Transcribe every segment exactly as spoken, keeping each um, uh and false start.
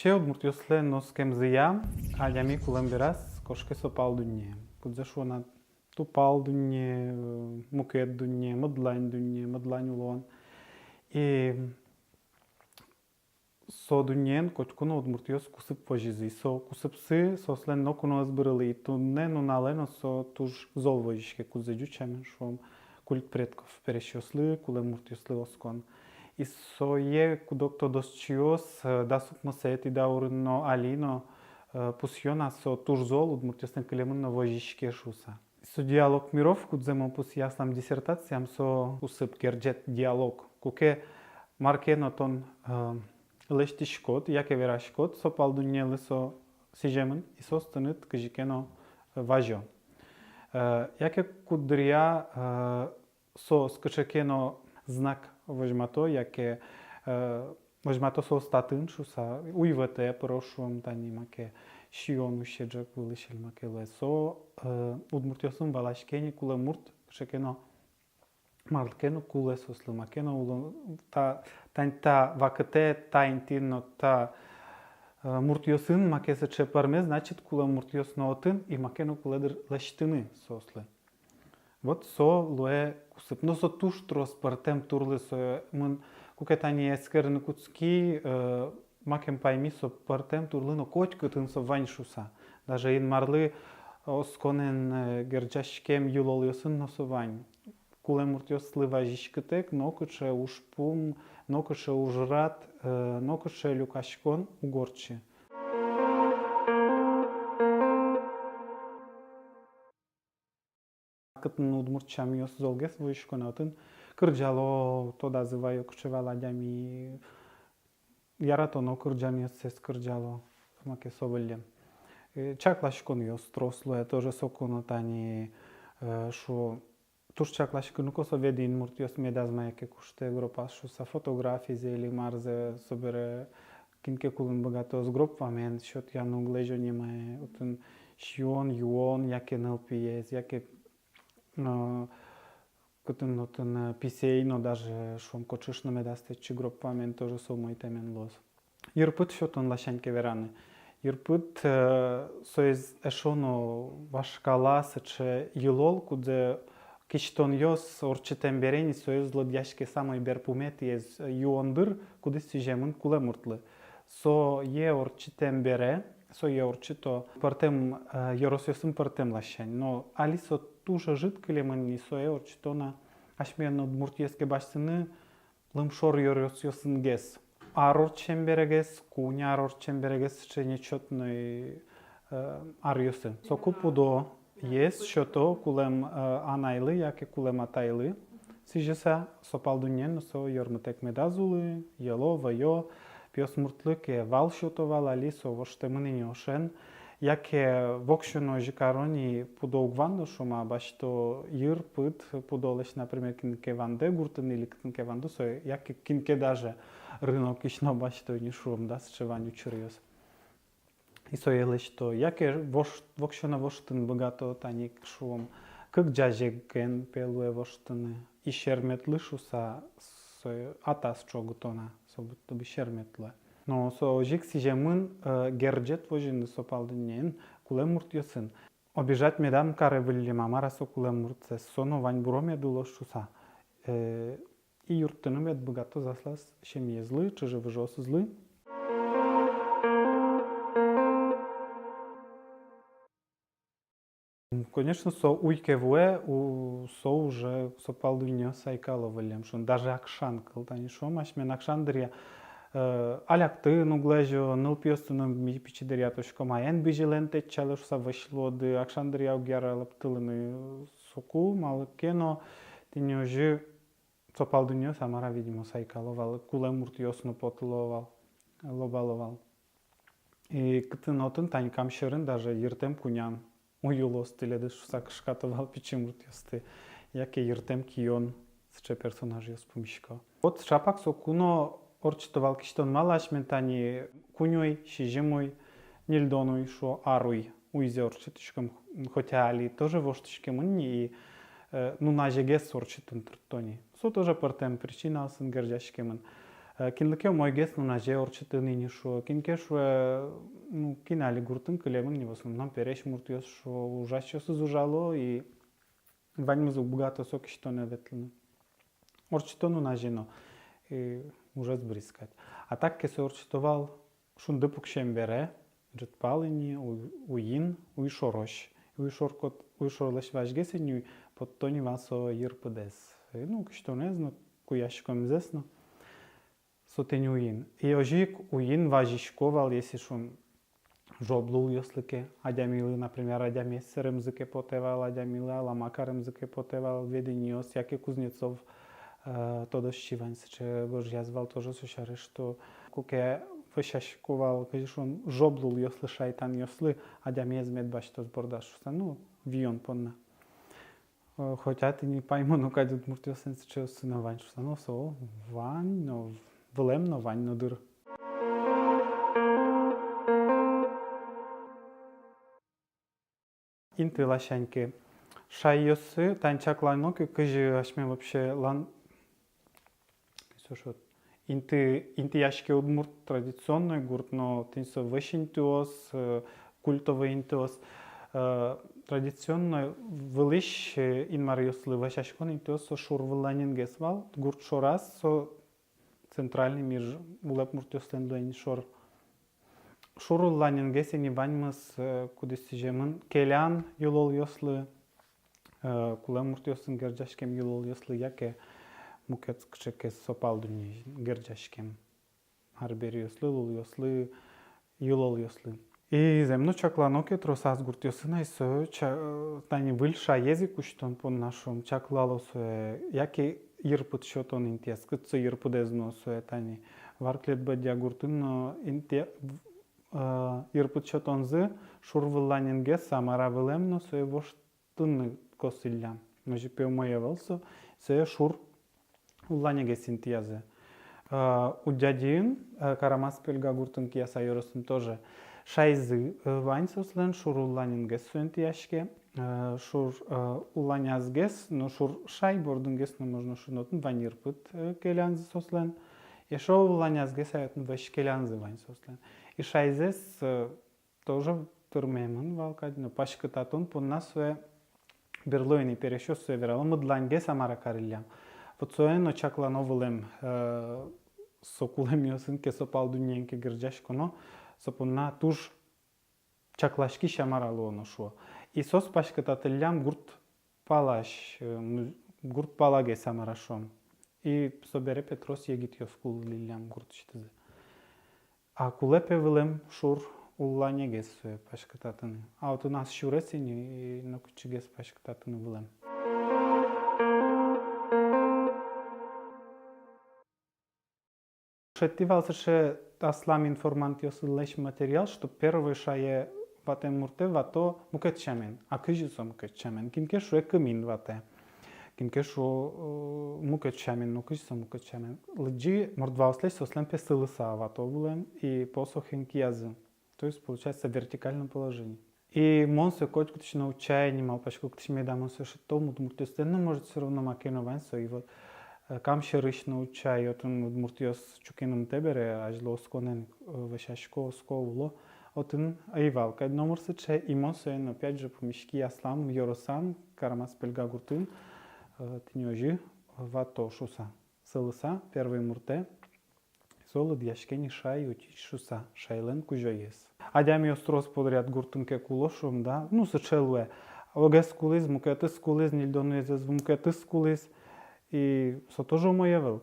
Вообще, удмуртъёслэн оскемзыя, адями кулэм бераз кошке со пал дуннее. Кудзэ шуо на, тупал дунне, э, мукет дунне, мыдлань дунне, мыдлань улон. И со дуннеен котьку но удмуртъёс кусып возизы. И со кусыпсы соослэн ноку но ӧз бырылы. И туннэ нуналэ но со туж зол возиське, кудзэ ӟуч сямен шуом, культ предков, пересьёслы, кулэм муртъёслы оскон. И сое куд-ог тодосчиос, э, дас укмысэтӥ даурын но, али но, э, пусъё на, со туж зол удмуртъёслэн кылемын но возиське шуыса. Со диалог миров, кудзэ мон пусъя аслам диссертациям, со кусып, герӟет диалог. Куке мар ке но тон, э, лэсьтӥськод, яке вераськод, со пал дуннелы со сӥземын, и соос тыныд кызьы ке но, э, вазё. Э, яке куддыръя, э, соос кыӵе ке но знак возьмато, яке, э, возьмато соос татын шуыса, уйвӧтэ пыро шуом, тани маке сиён усе ӝӧк вылысь эль маке луэ. Со, э, удмуртъёсын валаське ни, кулэм мурт кыӵе ке но, марлы ке но кулэ соослы, маке но уло-, та, тань та вакытэ, та интыын но та, э, муртъёсын маке сыӵе пӧрме, значит, кулэм муртъёс но отын, и маке но кулэ, дыр, лэсьтыны соослы. Вот со луэ кусып. Но со туж трос пӧртэм турлы, со, э, мон куке тани эскерыны кутски, э, макем пайми, со пӧртэм турлы но котькытын со вань шуыса. Даже Инмарлы осконэн, э, герӟаськем йылолъёсын но со вань. Кулэм муртъёслы вазиськытэк нокыӵе ужпум, нокыӵе ужрад, э, нокыӵе люкаськон уг ортчы. Кытын удмурт сямъёс золгес возисько на, отын кырӟало, тодазы ваё, кыӵе вал адями, яратоно кырӟанъёссэс кырӟало, маке со выллем. Э, чакласьконъёс трос луэ, тоже соку но тани, э, шуо, туж чакласькыны косо ведӥн муртъёс, медаз мае ке куштэ гробаз шуыса, фотографизэ или марзэ, собере кин ке кулыны быгатоз, гроб вамен сётъяны уг лэзё ни мае, отын сиён-юон яке нылпиез, яке, э, кытын отын, э, писэй но, даже шуом, кочыш но медаз тэтчы, гроб вамен тоже со умойтэмен луоз. Йырпыд сётон ласянь ке вераны. Йырпыд, э, соиз эшшо но вашкала сыӵе йылол, кудзэ кисьтонъёс ортчытэм бере ни соиз лыдъяське самой берпуметӥез, э, юон дыр, кудӥз сӥземын кулэм муртлы. Сое ортчытэм бере, сое ортчыто пӧртэм, э, ёросъёсын пӧртэм ласянь. Но али со туж ӧжыт кылемын ни, сое ортчыто на асьмелэн удмуртъёс ке басьтыны лымшор ёросъёсынгес. Ар ортчем берегес, куинь ар ортчем берегес, сыӵе нечётной, э, аръёсы. Соку пудоез сёто кулэм, э, анайлы яке кулэм атайлы сӥзьыса, со пал дуннеын но со ёрмытэк медаз улы, йӧло, вӧё, пиосмуртлы ке вал сёто вал, али со воштэмын ини ошен. Яке воксё но озьы каро ни, пудо уг вандо, шуом, а басьто йырпыд пудолэсь, например, кин ке вандэ гуртын или кытын ке вандо сое, яке кин ке даже рынокысь но басьто ини, шуом, да, сыӵе вань учыръёс. И сое лэсьто, яке вош-, воксё но воштыны быгато, тани, шуом, кык ӟазеген, пе, луэ воштыны, и серметлы шуыса, сое атас ӵогыто на, со будто бы серметлы. Но со озьы ик сӥземын, э, герӟет возьыны со пал дуннеын кулэм муртъёсын. Обижать медам каре выллем, а мар-а со кулэм муртсэ, со но ваньбуро мед улоз шуыса. Э, и юрттыны мед быгатоз аслаз семьязлы, чыжы-выжыосызлы. Конечно, со уй ке вуэ, у-, со уже, со пал дуннеос сайкало выллем шуыны. Даже акшан кыл, тани шуом, асьмелэн акшан дыръя, э, аляктыны уг лэзё, нылпиосты но ми пичи дыръя, тодӥськом, а эн бызьылэ, эн тэтчалэ шуыса вӧсь луоды, акшан дыръя уг яра лыктылыны. Соку малы ке но тӥни озьы со пал дуннеос, а мар-а, видимо, сайкало вал, кулэм муртъёс но потыло вал, лобало вал. И кытын отын, тани Кам сьӧрын даже йыртэм кунян уй улоз тӥледыз шуыса кышкато вал пичи муртъёсты, яке йыртэм кион, сыӵе персонажъёс пумисько. Вот ӵапак соку но ортчыто вал кисьтон, малы асьмелэн тани куинь уй, сизьым уй, ньыльдон уй, шуо, ар уй, уйзэ ортчытӥськом, хотя али тоже воштӥськемын ни, и, э, нуназе гес ортчытыны туртто ни. Со тоже пӧртэм причинаосын герӟаськемын. Э, кинлы ке умойгес нуназе ортчытыны ни, шуо. Кин ке шуэ, ну, кин али гуртын кылемын ни, в основном пересь муртъёс, шуо, ужасьёсыз ужало, и ваньмыз уг быгато со кисьтонэ ветлыны. Ортчыто нуназе но, и ужез быриз кадь. А так ке со ортчыто вал шунды пуксем бере, ӝыт пал ини, у-, уин, уйшорозь. Уйшор кот-, уйшорлэсь вазьгес ини потто ни вал со йырпыдэз. Э, ну, кисьтонэз но, куяськемзэс но. Со тӥни уин. И озьы ик уин вазисько вал, если шуом, жоб лулъёслы ке, адямилы, например, адямиез сэремзы ке потэ вал, адямилы алама каремзы ке потэ вал, ведӥнъёс, яке Кузнецов, э, тодосчи вань, сыӵе гожъяз вал тоже со сярысь, что куке вӧсясько вал, кызьы шуом, жоб лулъёслы, шайтанъёслы, адямиез мед басьтоз бордаз шуса, ну, виён понна. Э, хотя тӥни паймоно кадь, удмуртъёслэн сыӵеоссы но вань шуса, но со вань но, вылэм но вань но, дыр. Инты ласянь ке, шайёссы, тани чаклано ке, кызьы асьме вообще лан-, со шуод, инты, интыяське удмурт традиционной гурт но, тӥни со вӧсь интыос, э, культовой интыос, э, традиционной вылысь, э, инмаръёслы вӧсяськон интыос со шур вылланьынгес вал, гурт шораз со центральной мир, улэп муртъёслэн луэн шор. Шур улланьынгес ини ваньмыз, э, кудӥз сӥземын келян йылолъёслы, э, кулэм муртъёсын герӟаськем йылолъёслы, яке мукет кыӵе ке со пал дуннеен герӟаськем арбериослы, лулъёслы, йылолъёслы. И зэм но, чаклано ке, тросаз гуртъёсын ай со ча-, тани выль шаез ик усьтон понна, шуом, чаклало сое, яке йырпыд сётон интыяз, кытчы йырпыдэз нуо сое, тани Варклед-Бӧдья гуртын но интыя-, э, йырпыд сётонзы шур вылланьынгес, а мар-а вылэм но, сое воштыны косӥллям. Озьы пе умой ӧвӧл со, сое шур улланьынгес интыязы. Э, Удядиын, э, Карамас-Пельга гуртын, Кияса ёросын тоже шайзы, э, вань соослэн, шур улланьынгес со интыяське, э, шур, э, улланьязгес, но шур шай бордынгес но, можно шуыны, отын вань йырпыд, э, келянзы соослэн. Эшшо улланьязгес ай отын вӧсь келянзы вань соослэн. И шайзэс, э, тоже тырмемын вал кадь, но паськытатон понна сое берло ини пересьёс сое верало, мыдланьгес-а, мар-а кариллям. Вот сое но чаклано вылэм, э, со кулэмъёсын ке, со пал дуннеен ке герӟаськоно, со понна туж чакласькись-а, мар-а луоно, шуо. И соос паськытатыллям гурт палась, э, ну, гурт палагес-а, мар-а, шуом. И собере пе трос егитъёс кулӥллям гуртысьтызы. А кулэ пе вылэм шур улланьгес сое паськытатыны. А отын ас сюрес ини, и нокытчыгес паськытатыны вылэм. Шедьтӥ вал сыӵе аслам информантъёсылэсь материал, что первой шае ватэм муртэ вато мукет сямен. А кызьы со мукет сямен? Кин ке шуэ, кымин ватэ. Кин ке шуэ, э, мукет сямен, но кызьы со мукет сямен? Лыдӟи мордваослэсь, соослэн пе сылыса вато вылэм и посохен киязы. То есть получается вертикальное положение. И мон сое котькытысь но утчай ини, малпасько, кытысь меда мон сое шедьто, удмуртъёслэн но, может, всё равно маке но вань со. И вот, э, Кам сьӧрысь но утчай, отын удмуртъёс Чукинмытэ бере азьло осконэн, э, вӧсясько, оско, уло. Отын ӧй вал кадь номыр сыӵе, и мон соин опять же пумиськи аслам ёросам, Карамас-Пельга гуртын, э, тӥни озьы вато шуса. Сылыса первой муртэ со лыдъяське ни шай утись шуса, шайлэн кузёез. Адямиос трос подряд гуртын ке куло, шуом, да, ну, сыӵе луэ. Огез кулӥз, мукетыз кулӥз, ньыльдон уезэз мукетыз кулӥз. И со тоже умой ӧвӧл.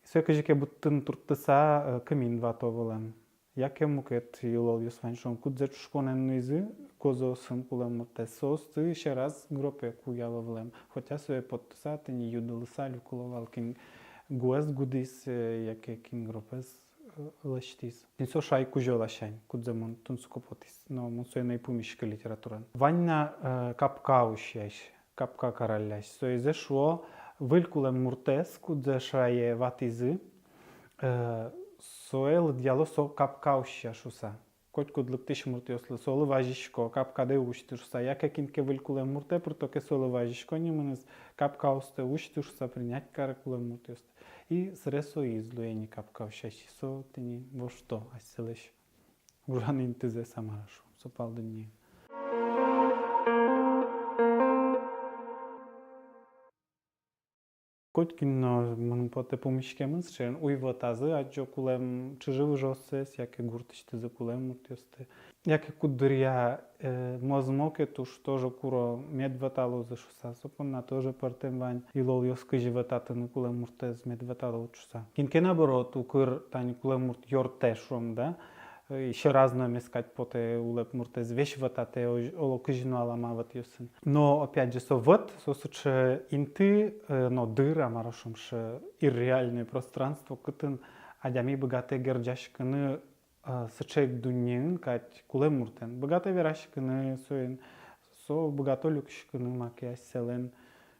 И сое кызьы ке быдтыны турттыса, э, кымин вато вылэм. Яке мукет йылолъёс вань, шуом, кудзэ ӵушконэн нуизы, гозыосын кулэм муртэз, соосты сьӧраз гробе куяло вылэм. Хотя сое поттыса, тӥни юдылыса люкыло вал, кин гуэз гудӥз, э, яке кин гробез, э, лэсьтӥз. Тӥни со шай кузё ласянь, кудзэ мон тунсыко потӥз. Но мон соин ӧй пумиськы литератураын. Вань на, э, капка усьясь, капка караллясь. Соизэ шуо, выль кулэм муртэз, кудзэ шае ватӥзы, э, сое лыдъяло со капка усья шуса. Котькуд лыктӥсь муртъёслы солы вазисько, капкадэ усьты шуса. Яке кин ке выль кулэм муртэ пырто ке, солы вазисько нимыныз, капкаостэ усьты шуса, принять каре кулэм муртъёсты. И сыре со из луэ ни капка усясь, со тӥни вошто асьсэлэсь ужан интызэс, мар-а шуом, со пал дуннеын. Котькин но, мыным потэ, пумиськемын сыӵе уйвӧтазы, адӟо кулэм чыжы-выжыоссэс, яке гуртысьтызы кулэм муртъёсты. Яке куддыръя, э, мӧзмо ке туж, тоже куро, мед вӧталозы шуса, со понна тоже пӧртэм вань йылолъёс, кызьы вӧтатыны кулэм муртэз, мед вӧталоз шуса. Кин ке, наоборот, укыр тани кулэм мурт ёртэ, шуом, да, э, сьӧраз но эмез кадь потэ, улэп муртэз весь вӧтатэ, ож-, оло кызьы но алама вӧтъёсын. Но, опять же, со вӧт, со сыӵе инты, э, но дыр, мар-а шуом, сыӵе ирреальное пространство, кытын адями быгатэ герӟаськыны, а, сыӵе ик дуннеын кадь кулэм муртэн. Быгатэ вераськыны соин, со быгатэ люкиськыны маке асьсэлэн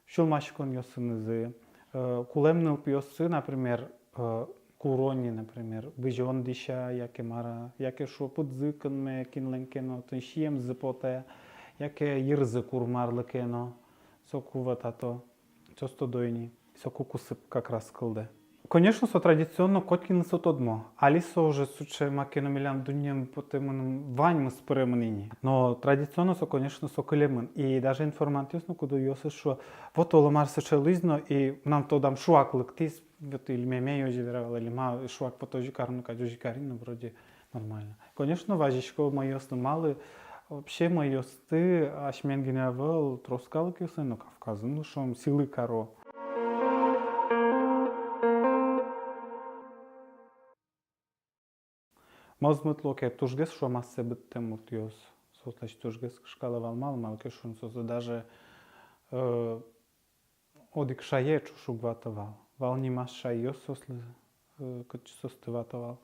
сюлмаськонъёсынызы. Э, кулэм нылпиоссы, например, э, куро ни, например, бызён дӥся, яке мар-а, яке шуо, пыдзы кынме кинлэн ке но, тӥни сиемзы потэ, яке йырзы кур марлы ке но, соку вӧтато, соос тодо ини. Соку кусып как раз кылдэ. Конечно, со традиционно, котькинлы со тодмо. Али со уже сыӵе маке но милям дуннеын потэ, мыным ваньмыз пыремын ини. Но традиционно со, конечно, со кылемын. И даже информантъёс но, кудъёсыз шуо: вот оло мар сыӵе луиз но, и мынам тодам шуак лыктӥз, вот, или мемей озьы вера вал, или ма, шуак потэ, озьы карыны кадь, озьы кари но, вроде нормально. Конечно, вазисько мӧйыослы, малы вообще мӧйыосты асьмен гинэ ӧвӧл, трос калыкъёслэн но, Кавказын но, шуом, сӥлы каро. Мӧзмыт луэ ке, тужгес, шуом, ассэ быдтэм муртъёс. Соослэсь тужгес кышкало вал, малы, малы ке шуоно, соослы даже, э, одӥг шае ӵош уг вато вал. Вал нимаз шайёс соослы, э, кытчы соосты вато вал.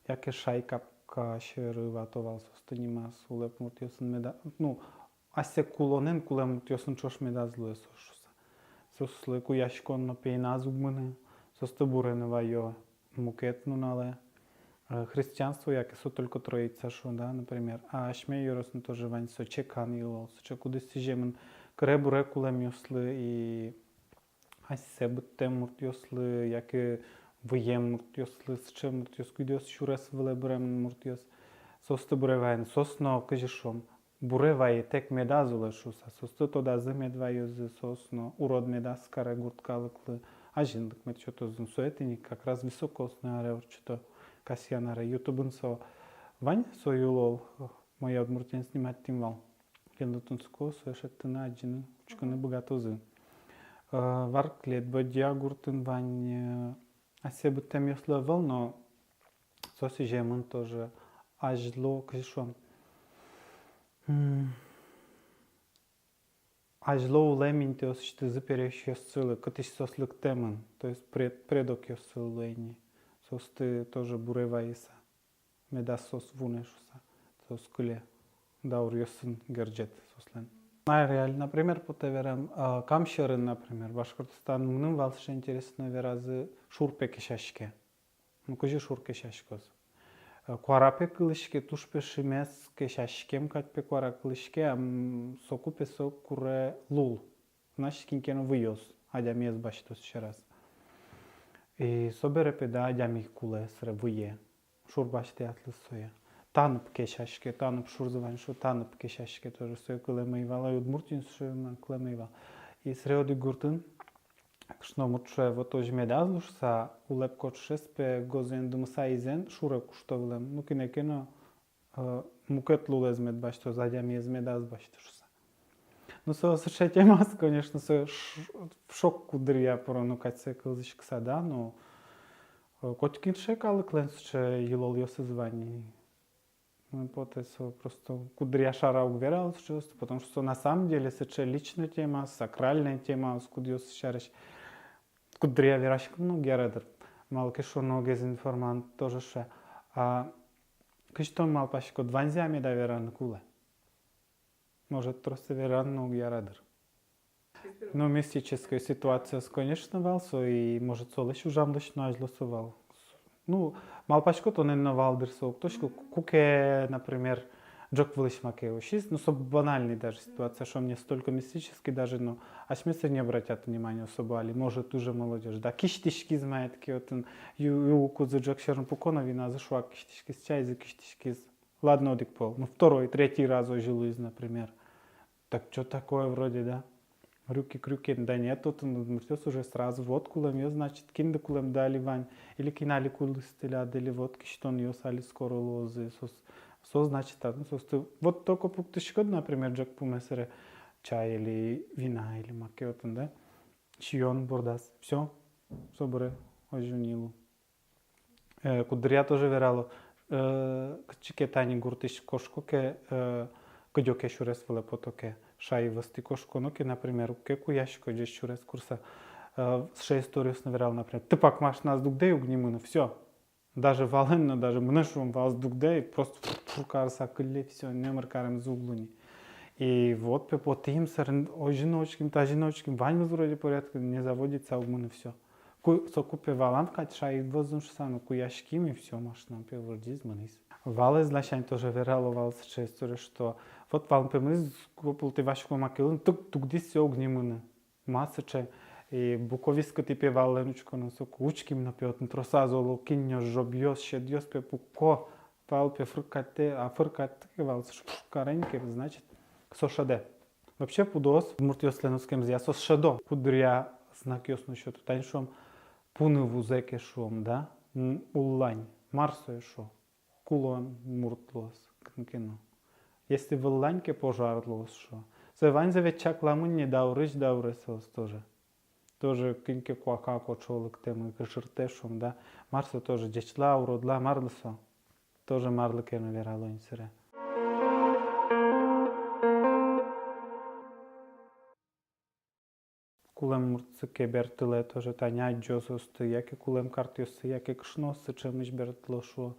Яке шай капка сьӧры вато вал соосты нимаз, улэп муртъёсын меда-, ну, асьсэ кулонэн кулэм муртъёсын ӵош медаз луэ соос шуса. Соослы куяськон но пейназ уг мыны, соосты буре но вайо мукет нуналэ. Э, христианство яке со только Троица шуо, да, например. А асьме ёросын тоже вань со чекан йылол, сыӵе, кудӥз сӥземын кыре-буре кулэмъёслы и асьсэ быдтэм муртъёслы, яке выем муртъёслы, сыӵе муртъёс, кудъёс сюрес вылэ быремын муртъёс. Соосты буре вайыны, соос но, кызьы шуом, буре вайытэк медаз улэ шуса, соосты тодазы мед вайозы, соос но урод медаз каре гурт калыклы, азинлык мед сётозы. Сое тӥни как раз Високосной аре ортчыто, Касьян аре. Ютубын со вань, со йылол, «Моя Удмуртия»-н снимать тӥм вал. Кинлы тунсыко, сое шедьтыны, адӟыны, учкыны быгатозы. Э, Варклед-Бӧдья гуртын вань, э, асьсэ быдтэмъёслы ӧвӧл, но со сӥземын тоже азьло, кызьы шуом, м, азьло улэм интыосысьтызы пересьёссылы, кытысь соос лыктэмын, то есть пред-, предокъёссылы луэ ини. Соосты тоже буре вайыса, медаз соос вунэ шуса, соос кыле, дауръёсын герӟет соослэн. Мар али, например, потэ верам, а, Кам сьӧрын, например, Башкортостан, мыным вал сыӵе интересно, веразы, шур пе кесяське. Ну, кызьы шур кесяськоз? Э, куара пе кылӥське, туж пе шимес кесяськем кадь пе куара кылӥське, ам, соку пе со куре лул. Значит, кин ке но выёз, адямиез басьтоз сьӧраз. И собере пе, да, адями кулэ сыре вые. Шур басьтэ аслыз сое. Танып кесяське, танып шурзы вань шуо, танып кесяське тоже, сое кылэм ӧй вал, ай, Удмуртиын сое кылэм ӧй вал. И сыре одӥг гуртын кышномурт шуэ, вот озьы медаз лу шуса, улэп кочышез пе гозэн дымыса изэн шуре кушто вылэм. Ну, кинэ ке но, э, мукет лулэз мед басьтоз, адямиез медаз басьты шуса. Ну, со сыӵе темаос, конечно, со ш-, в шок куддыръя пыроно кадь сое кылзӥськыса, да, но, э, котькин сыӵе калыклэн сыӵе йылолъёсыз вань. Ну, потэ, со просто куддыръя шара уг вералоз сыӵеосты, потому что со на самом деле сыӵе личной тема, сакральной тема, кудъёсыз сярысь куддыръя вераськыны но уг яра дыр. Малы ке шуоно, огез информант тоже шуэ: а кызьы тон малпаськод, ваньзэ-а меда вераны кулэ? Может, просто вераны но уг яра дыр. Ну, мистической ситуациос, конечно, вал со, и, может, солэсь ужамлэсь но азьло со вал. Ну, малпасько, тонэн но вал дыр со, уг тодӥськы, ку-, куке, например, Ӝӧк вылысь маке усиз, ну, со банальный даже ситуация, шуом, не столько мистический даже, но асьмеос не обратят внимания особо али, может, уже молодёжь, да, кисьтӥськиз маке отын, ю-, юкузы ӝӧк сьӧрын пуко но, виназы шуак кисьтӥськиз, чайзы кисьтӥськиз. Ладно, одӥг пол, ну, второй, третий раз озьы луиз, например. Так чё такое вроде, да? Рюки-крюки, да нет, отын удмуртъёс уже сразу, вот кулэмъёс, значит, кинды кулэмды али вань, или кин али кулӥз тӥляд, или вот кисьтонъёс али скоро луозы, соос, соос, значит, татын соосты, вот только пуктӥськод, например, ӝӧк пуме сыре чай или вина, или маке отын, да, сиён бордаз, всё, собере озьы ни лу. Э, куддыръя тоже верало, э, кытчы ке тани гуртысь кошко ке, э, кыдёке сюрес вылэ пото ке, шаи вӧзтӥ кошконо ке, например, уг ке куясько, ӟеч сюрес курса, э, сыӵе историос но верало, например, тыпак машинаез дугдэ, уг ни мыны, всё. Даже валэн но, даже мынэ, шуом, валэз дугдэ, и просто фур-фур карыса кылле, всё, номыр каремзы уг лу ни. И вот, пе, потӥм сэрен, озьы но учким, тазьы но учким, ваньмыз вроде порядке, не заводится, уг мыны, всё. Ку-, соку, пе, валам кадь, шаи вӧзын шуса но куяським, и всё, машина, пе, вырӟиз, мынӥз. Валэз ласянь тоже верало вал сыӵе история, что вот валэн, пе, мынӥз, копылтӥ васько маке улын, тык, дугдӥз, всё, уг ни мыны. Ма сыӵе, и буко вискытӥ, пе, валлэн учконо, соку учким но, пе, отын тросаз оло кин но, жобъёс, сьӧдъёс, пе, пуко, вал, пе, фыркатэ, а фыркатэ ке вал, сыӵе карен ке, значит, со шӧдэ. Вообще, пудоос, удмуртъёслэн оскемзыя, соос шӧдо, куддыръя знакъёс но сёто. Тани, шуом, пуны вузэ ке, шуом, да, м, уллань, мар сое шуо? Кулон мурт луоз кин ке но. Если выллань ке, пожар луоз, шуо. Сое ваньзэ ведь чакламын ни, даурысь дауре соос тоже. Тоже кин ке куака кочо лыктэмын, кышыртэ, шуом, да. Мар со тоже, ӟечлы-а, уродлы-а, марлы со? Тоже марлы ке но верало ини сыре. Кулэм муртсы ке бертылэ, тоже тани адӟо соосты, яке кулэм картъёссы, яке кышнооссы ӵемысь бертыло, шуо.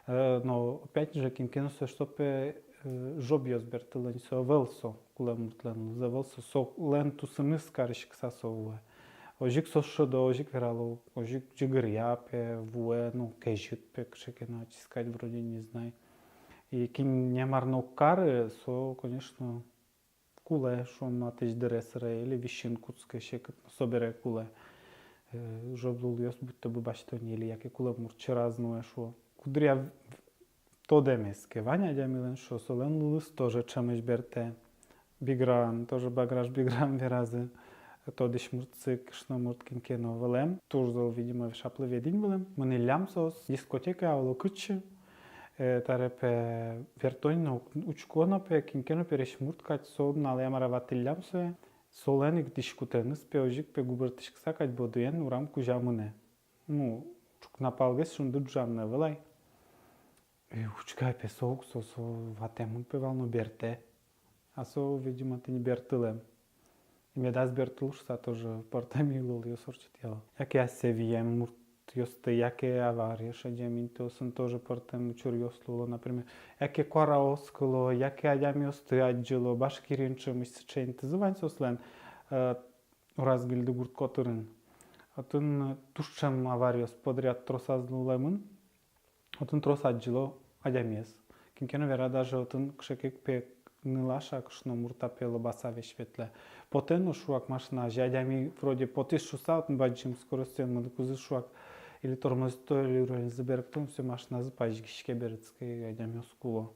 Э, но опять же, кин ке но сое, что, пе, э, жобъёс бертыло ни, со ӧвӧл со, кулэм муртлэн лулыз ӧвӧл со, солэн тусыныз кариськыса со вуэ. Озьы ик соос шӧдо, озьы ик верало, озьы ик ӟыгыръя, пе, вуэ, ну, кезьыт, пе, кыӵе ке но ачиз кадь, вроде, не знай. И кин немар но уг кары, со, конечно, кулэ, шуом, матысь дыре сыре, или висьын кутске, секыт но, собере кулэ. Э, жоб лулъёс будто бы басьто ни, или яке кулэм мурт чыраз нуэ, шуо. Куддыръя в-, в-, тодэмез ке вань адямилэн, шуо, солэн лулыз тоже ӵемысь бертэ. Биграм, тоже баграш биграм веразы. Тодӥсь муртсы, кышномурт кин ке но вылэм. Туж зол, видимо, шаплы ведӥнь вылэм. Мынӥллям соос дискотекае, оло кытчы. Э, таре, пе, вертонь но ук-, учко но, пе, кин ке но пересь мурт кадь, со нуналэ-а, мар-а, ватӥллям сое. Солэн ик дӥськутэныз, пе, озьы ик, пе, губыртӥськыса кадь, бодыен урам кузя мынэ. Ну, ӵукна палгес, шунды ӝужам но ӧвӧл ай. И учкы ай, пе, со ук со, со ватэмын, пе, вал но бертэ. А со, видимо, тӥни бертылэм. И медаз бертыл шуса тоже пӧртэм йылолъёс ортчытъяло. Яке асьсэ вием муртъёсты, яке аварие шедем интыосын тоже пӧртэм учыръёс луыло, например. Яке куараос кыло, яке адямиосты адӟыло, Башкириын ӵемысь сыӵе интызы вань соослэн, э, Уразгильды гурт котырын. Отын туж ӵем авариос подряд тросаз луылэмын. Отын трос адӟыло адямиез. Кин ке но вера, даже отын кыӵе ке ик, пе, нылаш-а, кышномурт-а, пе, лобаса весь ветлэ. Потэ но, шуак, машина азе, адями вроде потӥз шуса, отын бадӟым скоростен мыныкузы, шуак, или тормозить, то ли рулезлы берыкто, всё, машиназы пазьгиське, берытске, адямиос куло.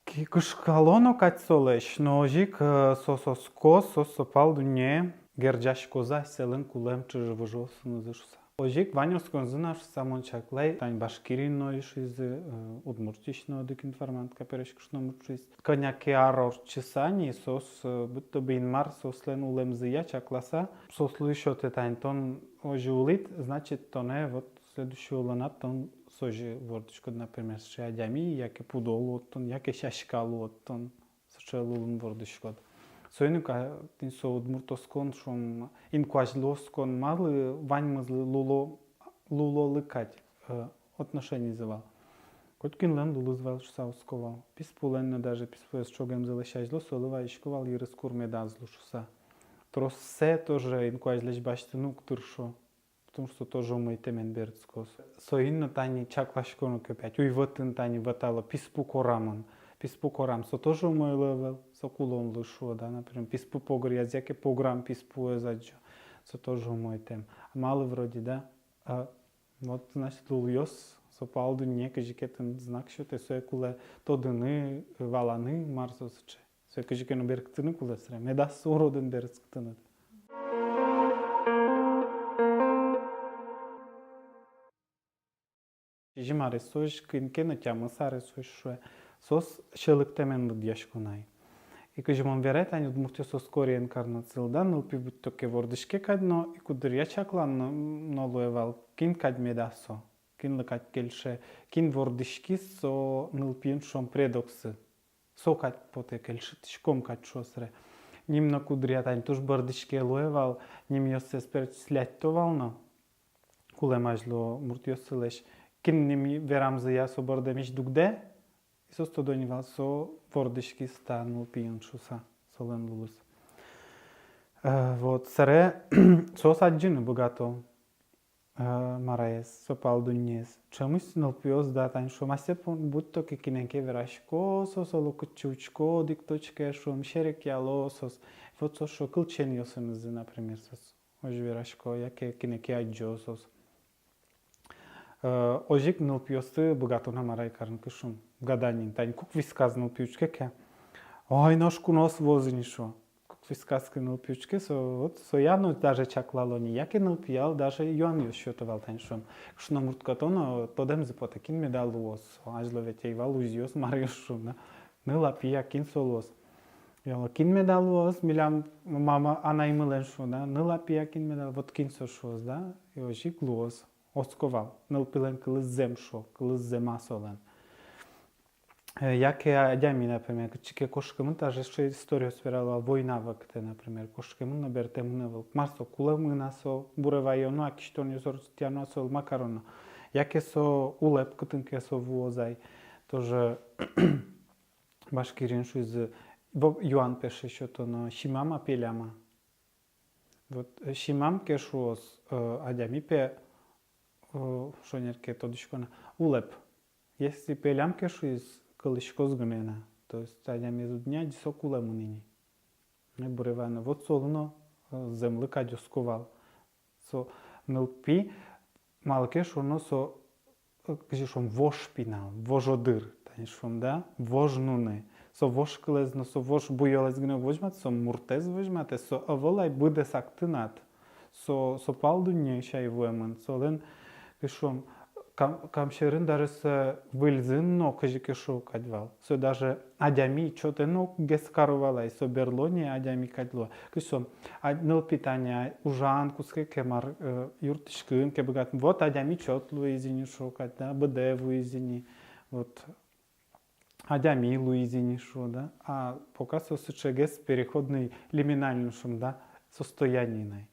Ки-, кышкало но кадь солэсь, но озьы ик, э, соос оско, соос со пал дуннее герӟаськозы асьсэлэн кулэм чыжы-выжыосынызы шуса. Озьы ик вань осконзы на шуса мон чаклай, тань Башкириын но ишизы, э, Удмуртиысь но одӥг информантка пересь кышномурт шуиз. Кӧня ке ар ортчыса ни соос, э, будто бы Инмар соослэн улэмзыя чакласа, соослы ещё тэ тань тон озьы улӥд, значит, тонэ вот следующий улонад тон созьы вордӥськод, например, сыӵе адями, яке пудо луод тон, яке сяська луод тон, сыӵе лулын вордӥськод. Соин ик, а, тӥни со удмурт оскон, шуом, инкуазьлы оскон малы ваньмызлы луло, лулолы кадь, э, отношенизы вал. Котькинлэн лулыз вал шуса оско вал. Писпулэн но, даже писпуэз ӵогемзылэсь азьло солы вазисько вал, йырыз кур медаз лу шуса. Троссэ тоже инкуазьлэсь басьтыны уг тыршо. Потому что со тоже умойтэмен берытскоз. Соин но тани чакласьконо ке, опять, уйвӧтын тани вӧтало писпу корамын. Писпу корам, со тоже умойлы ӧвӧл, со кулонлы шуо, да, например, писпу погыръяз яке пограм писпуэз адӟо, со тоже умойтэм. Малы вроде, да? А, вот, значит, лулъёс, со пал дунне кызьы ке тыныд знак сётэ, сое кулэ тодыны, валаны, мар со сыӵе. Сое кызьы ке но берыктыны кулэ, сыре медаз со уродын берыктыны. Сизьым аресозь, кин ке но тямыс аресозь шуэ, соос сьӧлыктэмен лыдъясько на ай. И кызьы мон верай, тани удмуртъёс соос скорее инкарнацияло, да, нылпи будто ке вордӥське кадь но, и куддыръя чаклан но, но луэ вал, кин кадь меда со, кинлы кадь кельше, кин вордӥськиз, со нылпиын, шуом, предоксы. Со кадь потэ, кельшытӥськом кадь, шуо сыре. Ним но куддыръя тани туж бӧрдӥське луэ вал, нимъёссэс перечислятьто вал но, кулэм азьло муртъёссылэсь. Кин ним верамзыя со бӧрдэмысь дугдэ, и соос тодо ни вал, со вордӥськиз та нылпиын шуыса, солэн лулыз. Э, вот, сыре соос адӟыны быгато, э, мар-а, со пал дуннеез. Ӵемысь нылпиос, да, тани шуом, асьсэ пон будто ке кинэн ке верасько, соос оло кытчы учко, одӥг точкае, шуом, серекъяло соос. Вот соос шуо кылченъёсынызы, например, соос озьы верасько, яке кинэ ке адӟо соос. Э, озьы ик нылпиосты быгато на мар-а карыны, кызьы шуом, гадание. Тани кук висказ нылпи учке ке, ой, нош куноос вуозы ни, шуо. Кук висказ ке нылпи учке, со, вот, соя но даже чаклало ни, яке нылпиял даже юанъёс сёто вал, тани шуом. Кышномурт кото но, тодэмзы потэ, кин меда луоз, азьло ведь ӧй вал узьыос, маръёс, шуом, да. Ныл-а, пи-а, кин со луоз. Яло, кин меда луоз, милям мама, анаймылэн, шуо, да, ныл-а, пи-а, кин меда, вот кин со шуоз, да, и озьы ик луоз. Оско вал, нылпилэн кылыз зэм, шуо, кылыз зэма солэн. Э, яке адями, например, кытчы ке кошкемын, та же эшшо историос верало вал, война вакытэ, например, кошкемын но бертэмын ӧвӧл. Мар со, кулэмын-а со, буре ваёно-а, кисьтонъёс ортчытъяно-а со, ма кароно. Яке со улэп кытын ке со вуоз ай, тоже Башкириын шуизы, во-, юан, пе, сётоно, симам-а, пелям-а. Вот, э, симам ке шуоз, э, адями, пе, э, шонер ке тодӥсько на, улэп. Если пелям ке шуиз, кылӥськоз гинэ на. То есть адямиез уд ни адӟы, со кулэмын ини. Э, буре ваёно. Вот солы но, э, зэмлык адӟисько вал. Со нылпи, малы ке шуоно, со, э, кызьы шуом, вож пинал, вожодыр, тани шуом, да, вож нуны. Со вож кылэз но, со вож буёлэз гинэ возьматэ, со муртэз возьматэ, со ӧвӧл ай быдэсак тынад. Со, со пал дуннеысь ай вуэмын, солэн, кызьы шуом, кам-, камсьӧрын даже со выльзын но, кызьы ке шуо кадь вал. Со даже адями чотэ но уг гес каро вал ай, со берло ни адями кадь луэ. Кызьы шуом, а, нылпи тани ужан кутске ке, мар, э, юрттӥськыны ке быгатэ, вот адями чот луиз ини шуо кадь, да, быдэ вуиз ини, вот, адями луиз ини шуо, да. А пока со сыӵегес переходный, лиминальный, шуом, да, состояние на ай.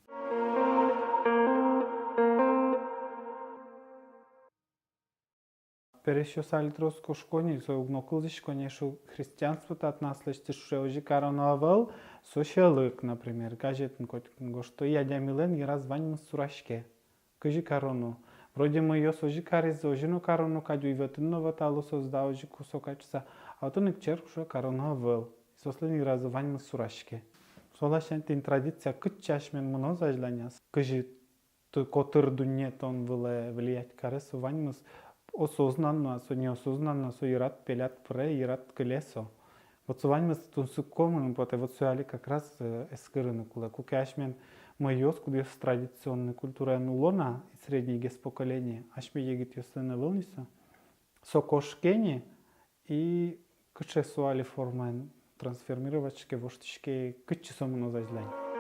Пересьёс али трос кошко ни, со уг но кылзӥсько ни, шуо, христианство татын аслэсьтыз, шуо, озьы кароно ӧвӧл, со сьӧлык, например, газетын котькин гожто, и адямилэн йыраз ваньмыз сураське. Кызьы кароно. Вроде мыйёс озьы каризы, озьы но кароно кадь, уйвӧтын но вӧтало соос, да, озьы ку-, со кадь шуса. А отын ик черк, шуо, кароно ӧвӧл. Соослэн йыразы ваньмыз сураське. Со ласянь тӥни традиция кытчы асьмен мыноз азьланяз, кызьы ты-, котыр дунне тон вылэ влиять каре, со ваньмыз осознанно, со неосознанно, со йырад-пеляд пыре, йырад кыле со. Вот со ваньмыз тунсыко мыным потэ, вот со али как раз, э, эскерыны кулэ. Куке асьмен мыйёс, кудъёсыз традиционной культураен уло на, и среднейгес поколение, асьме егитъёслэн ӧвӧл ни со, со кошке ни, и кыӵе со али формаен трансформироваться кариське, воштӥське, кытчы со мыноз азьлань.